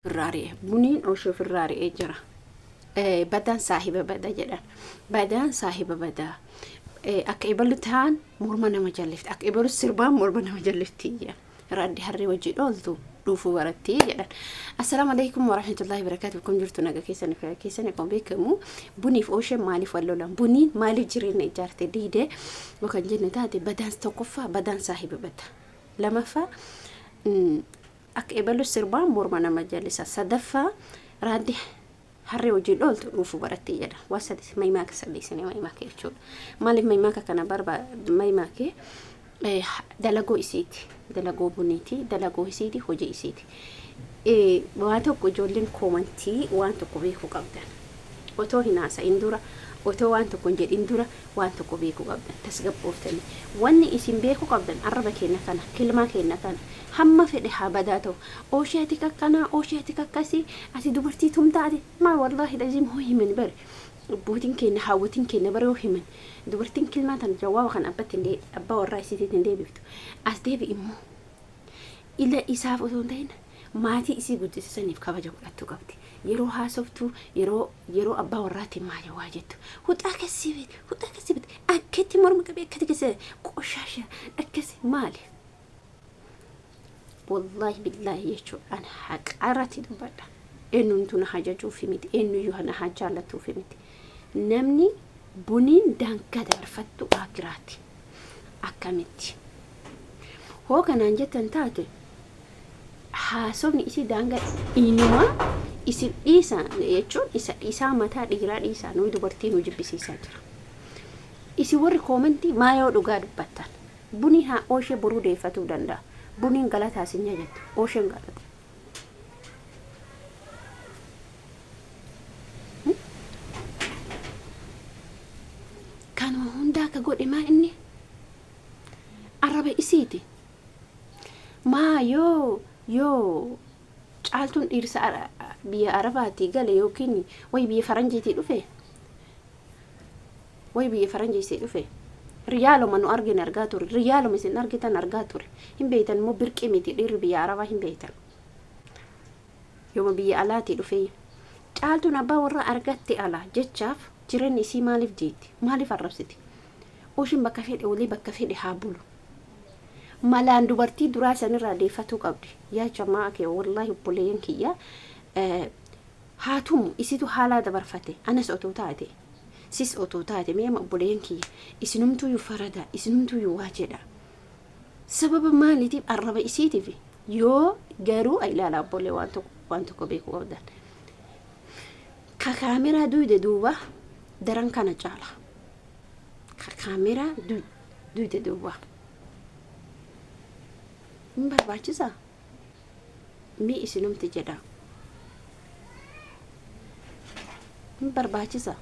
Ofirraa ari'e. Buniin oshee ofirraa ari'ee jira. Badaan saahiba bada jedhan. Badaan saahiba badaa. Akka ebalu ta'an morma nama jallifti. Akka ebalu sirbaan morma nama jallifti jedhan. Raaddi harree wajji dhooltu dhuufuu baratti jedhan. Assalaamu alaikum warahmatullahi wabarakatuh. Akkam jirtu naga keessan fayyaa keessan akkuma beekamu buniif oosheen maaliif wal lolan? Buniin maaliif jireenya ijaarte diide yookaan jenne taate badaan tokkoffaa badaan saahiba bada. Lamaffaa Akka ebalu sirbaa morma nama jallisa. Sadaffaa raaddi harree wajjin dhooltu dhuufuu baratti jedha. Waa sadi maymaaka sadii isinii maymaaka jechuudha. Maaliif maymaaka kana barba maymaake dalagoo isiiti. Dalagoo buniiti. Dalagoo isiiti. Hojii isiiti. Waa tokko ijoolleen koomantii waan tokko beekuu qabdan. Otoo hin haasa'in dura otoo waan tokko hin jedhin dura waan tokko beekuu qabdan tasgabbooftanii. Wanni isin beekuu qabdan arraba keenna kana, kilmaa keenna kana hamma fedhe haa badaa ta'u. Ooshee ati kakkanaa, ooshee ati kakkasii, ati dubartii tumtaa ati maa wallaahi laziim hoo himan bari. Abbootiin keenna haawwotiin keenna bara yoo himan dubartiin kilmaa tana jawaaba kana abbatti hin abbaa warraa isiitiitti hin deebiftu. As deebi'i immoo ila isaaf osoo hin ta'in maatii isii guddise saniif kabaja godhachuu qabdi. Yeroo haasoftu, yeroo yeroo abbaa warraatiin maali waa jettu. Huxaa keessi bit, huxaa keessi bit, akkatti morma qabee akkatti keessa qoshaasha akkasi maali? Wallaahi billaahi jechuudha an haqa irratti dubbadha. Eenyumtu na hajajuufi miti, eenyuyyuu na haa jaallatuufi miti. Namni buniin daangaa dabarfattu akiraati. Akkamitti? Hoo kanaan jettan taate haasofni isii daangaa inumaa isin dhiisa jechuun isa dhiisaa mataa dhiiraa dhiisaa nuyi dubartii nu jibbisiisaa jira. Isin warri koomentii maa yoo dhugaa dubbattan bunii haa ooshee boruu deeffatuu danda'a. Buniin galataa isin jettu oosheen galata. Kanuma hundaa ka godhe maa inni arraba isiiti. Maa yoo yoo caaltuun dhiirsa biyya arabaatii gale yookiin way biyya faranjiitii dhufe way biyya faranjiitii dhufe riyaaluma nu argine argaa ture riyaaluma isin argitan argaa ture hin beeytan immoo birqii miti dhiirri biyya arabaa hin beeytan yooma biyya alaatii dhufe caaltuun abbaa warraa argatte alaa jechaaf jireenya isii maaliif jeetti maaliif arrabsiti oshin bakka fedhe olee bakka fedhe haa bulu malaan dubartii duraa sanirraa deeffatuu qabdi. Yaa jamaa kee wallaahi obboleeyyan kiyya haa tumu isitu haalaa dabarfate anas otoo taate sis otoo taate mee amma obboleeyyan kiyya isinumtuyyuu farada isinumtuyyuu waa jedha. Sababa maaliitiif arraba isiitiif yoo garuu ilaala obbolee waan tokko waan tokko beekuu qabdan. Ka kaameraa duyde duuba daran kana caala. Ka kaameraa duyda duwwaa. Hin barbaachisaa? Mee isinumti jedhaa. Hin barbaachisaa?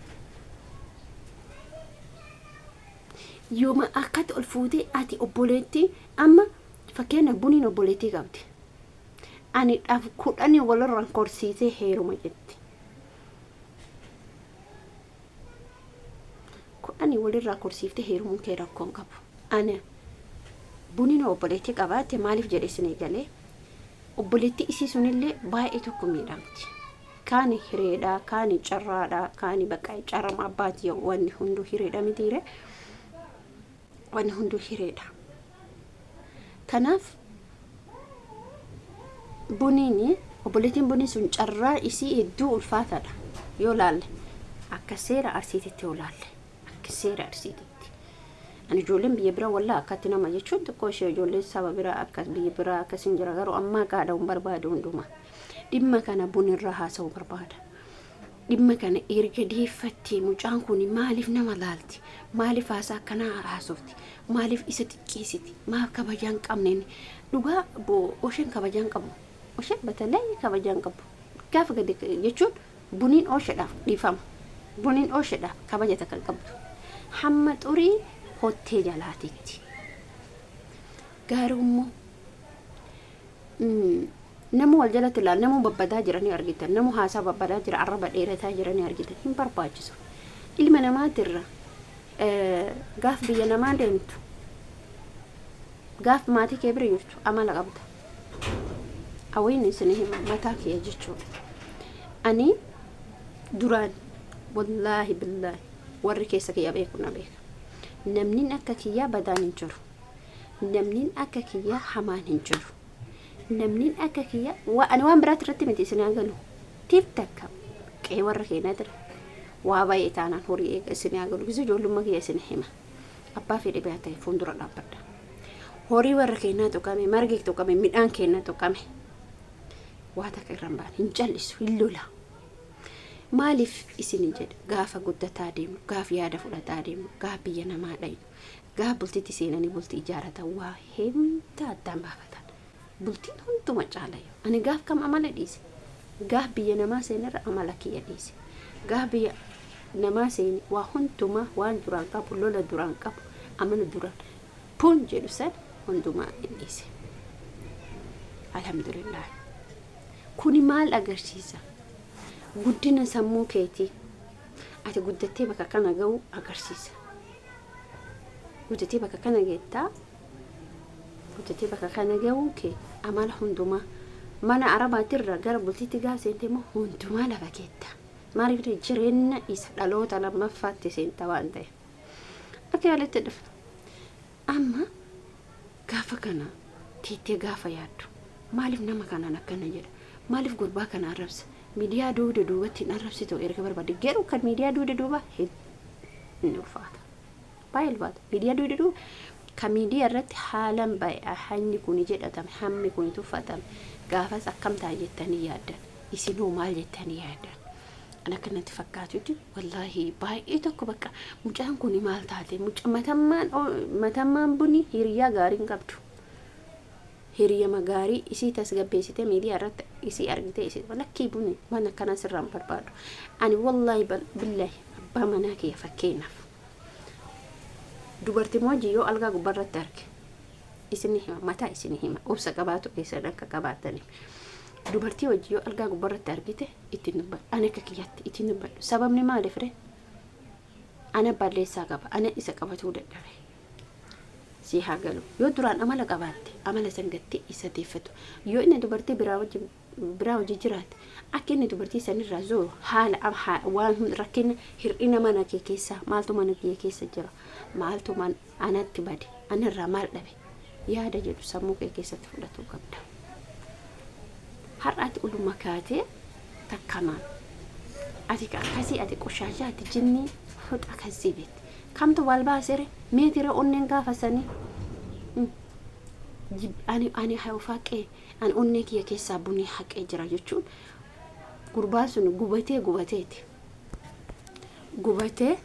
Yooma akkatti ol fuutee ati obboleettii amma fakkeenya buniin obboleettii qabdi. Ani dhaaf kudhanii walirraan korsiisee heeruma jetti. Kudhanii walirraa korsiiftee heerumuun kee rakkoo hin qabu. Ana bunin obboleettii qabaatte maaliif jedhe isinii galee obboleettii isii sunillee baay'ee tokko miidhamti. Kaani hireedha, kaani carraadha, kaani bakka carrama abbaati wanni hunduu hireedha mitiire. Wanni hunduu hireedha. Kanaaf buniin obboleettiin bunii sun carraa isii hedduu ulfaataadha yoo laalle akka seera arsiititti yoo laalle akka seera arsiititti. Ani ijoolleen biyya bira wallaa akkatti nama jechuun xiqqoo ishee ijoolleen saba biraa akka biyya biraa akkasin jira garuu ammaa qaadha hin barbaadu hundumaa. Dhimma kana bunirraa haasa'uu barbaada. Dhimma kana erga deeffattee mucaan kun maaliif nama laalti? Maaliif haasaa akkanaa haasofti? Maaliif isa xiqqeessiti? Maaf kabajaa hin qabne inni? Dhugaa osheen kabajaa hin qabu. Osheen batalee kabajaa hin qabu. Gaafa gadi jechuun buniin oosheedhaaf dhiifama. Buniin oosheedhaaf kabaja takka hin qabdu. Hamma xurii kottee jalaatitti. Garuu immoo Namuu wal jalatti ilaala, namuu babbadaa jira ni argitan, namuu haasaa babbadaa jira, arraba dheerataa jira ni argitan. Hin barbaachisu. Ilma namaatirra gaaf biyya namaa deemtu, gaaf maatii kee bira jirtu amala qabda. Awwiin isin hima mataa kiyya jechuudha. Ani duraan wallaahi billaahi warri keessa kiyya beeku na beeka. Namni akka kiyyaa badaan hin jiru. Namni akka kiyyaa hamaan hin jiru. Namni akka kiyyaa ani waan biraatti irratti miti isin haa galu. Tiif takka qe'ee warra keenyaa jira. Waa baay'ee taanaan horii eega isin haa galu. Gisee ijoollummaa kiyya isin hima. Abbaa fedhe biraa ta'e fuuldura dhaabbadha. Horii warra keenyaa tuqame, margi tuqame, midhaan keenya tuqame. Waa takka irra hin baane, hin callisu, hin lola. Maaliif isin jedha gaafa guddataa deemu, gaafa yaada fudhataa deemu, gaafa biyya namaa dhayu, gaafa bultiitti seenanii bultii ijaaratan waa hunda addaan baafatan. Bultiin hunduma caalayu. Ani gaaf kam amala dhiise? Gaaf biyya namaa seenerra amala kiyya dhiise. Gaaf biyya namaa seene waa hundumaa waan duraan qabu, lola duraan qabu, amala duraan pun jedhu san hundumaa hin dhiise. Alhamdulillah. Kuni maal agarsiisa? Guddina sammuu keetii. Ati guddattee bakka kana ga'uu agarsiisa. Guddattee bakka kana geettaa. Guddattee bakka kana ga'uun kee amala hundumaa mana arabaatirra gara bultiitti gaafa seente immoo hundumaa lafa keetta. Maaliif jireenya isa dhaloota lammaffaatti seenta waan ta'eef. Akka walitti dhufna. Amma gaafa kana teettee gaafa yaaddu maaliif nama kanaan akkana jedha? Maaliif gurbaa kana arrabsa? Miidiyaa duuda duubatti hin arrabsitu erga barbaade. Garuu kan miidiyaa duuda duuba hin ulfaata. Baay'ee ulfaata. Miidiyaa duuda duuba kan miidiyaa irratti haalaan baay'ee hanyi kuni jedhatame, hammi kuni tuffatame gaafas akkam ta'a jettanii yaaddan? Isinoo maal jettanii yaaddan? An akka natti fakkaatutti wallaahi baay'ee tokko bakka mucaan kun maal taate muca matammaan matammaan buni hiriyaa gaarii hin qabdu. Hiriyama gaarii isii tasgabbeessitee miidiyaa irratti isii argitee isii lakkii buni waan akkanaa sirraan barbaadu. Ani wallaahi billaahi abbaa manaa kiyya fakkeenyaaf. Dubartii wajji yoo algaa gubbaarratti arge isin hima, mataa isin hima, obsa qabaatu keessan akka qabaataniif. Dubartii wajji yoo algaa gubbaarratti argite ittiin dubbadhu. Ani akka kiyyaatti ittiin dubbadhu. Sababni maaliif ree? Ana balleessaa qaba. Ana isa qabatuu dadhabe. Si haa galu. Yoo duraan amala qabaatte amala san gattee isa deeffatu. Yoo inni dubartii biraa wajji biraa hojii jiraate akka inni dubartii sanirraa zooru haala waan rakkina hir'ina mana kee keessa maaltu mana kiyya keessa jira, maaltu anatti bade, anarraa maal dhabe yaada jedhu sammuu kee keessatti fudhatuu qabda. Har'aati uluma kaatee takkamaan ati akkasii ati qoshaashaa ati jinnii huxa kasii beekti. Kamtu wal baasere meetira onneen gaafa sanii ani hafaqee ani onnee kiyya keessaa bunii haqee jira jechuun gurbaan sun gubatee gubateeti. Gubatee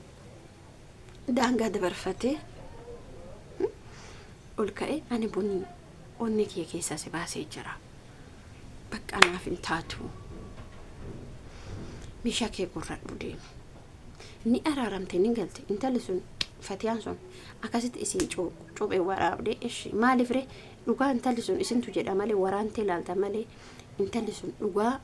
daangaa dabarfatee ol ka'ee ani bunii onnee kiyya keessaa si baasee jira. Bakka anaaf hin taatu. Meeshaa kee gurradhu deemi. Ni araaramte ni galte intalli sun fatiyaan sun akkasitti isin cuuphee waraabdee ishi maaliif ree dhugaa intalli sun isintu jedha malee waraantee ilaalta malee intalli sun dhugaa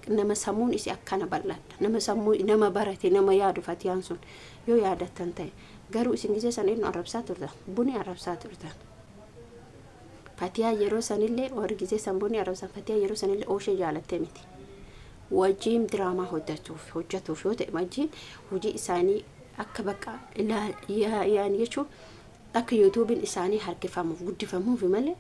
nama sammuun isii akkana bal'aadha. Nama sammuu nama barate nama yaadu fatiyaan sun yoo yaadattan ta'e garuu isin gisee san eenyu arrabsaa turtan? Buni arrabsaa turtan. Fatiyaa yeroo sanillee warri gisee san buni arrabsan fatiyaa yeroo sanillee ooshee jaalattee miti. Wajjiin diraamaa hojjetuuf yoo ta'e wajjiin hojii isaanii akka bakka yaani jechuun akka yuutuubiin isaanii harkifamuuf guddifamuuf malee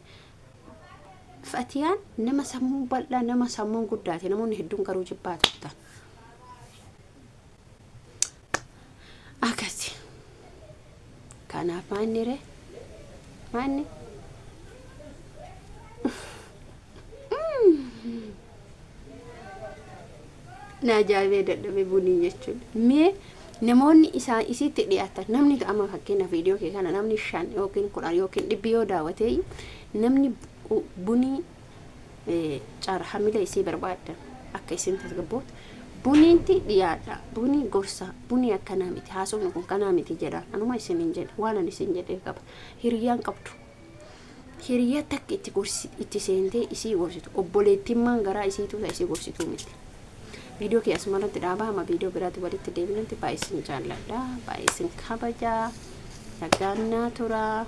fatiyaan nama sammuu bal'aa nama sammuun guddaate namoonni hedduun garuu jibbaa turtan. Akkasi. Kanaaf maanni ree? Maanni? Na ajaa'ibee dadhabee bunii jechuudha. Mee namoonni isaan isitti dhiyaatan namni amma fakkeenya viidiyoo kee kana namni 5 yookiin 10 yookiin 100 yoo daawwatee namni bunii cara hamila isii barbaadan akka isin tasgabboota buniinti dhiyaadha, bunii gorsa, bunii akkanaa miti, haasofni kun kanaa miti jedhaan anuma isiniin jedhe waan ani isin jedhee qaba. Hiriyyaan qabdu hiriyyaa takka itti gorsi itti seentee isii gorsitu obboleettimmaan garaa isiitu ta isii gorsituu miti. Viidiyoo kee asumarratti dhaabaa amma viidiyoo biraatti walitti deebinutti baay'ee isin jaalladha, baay'ee isin kabajaa, nagaannaa turaa.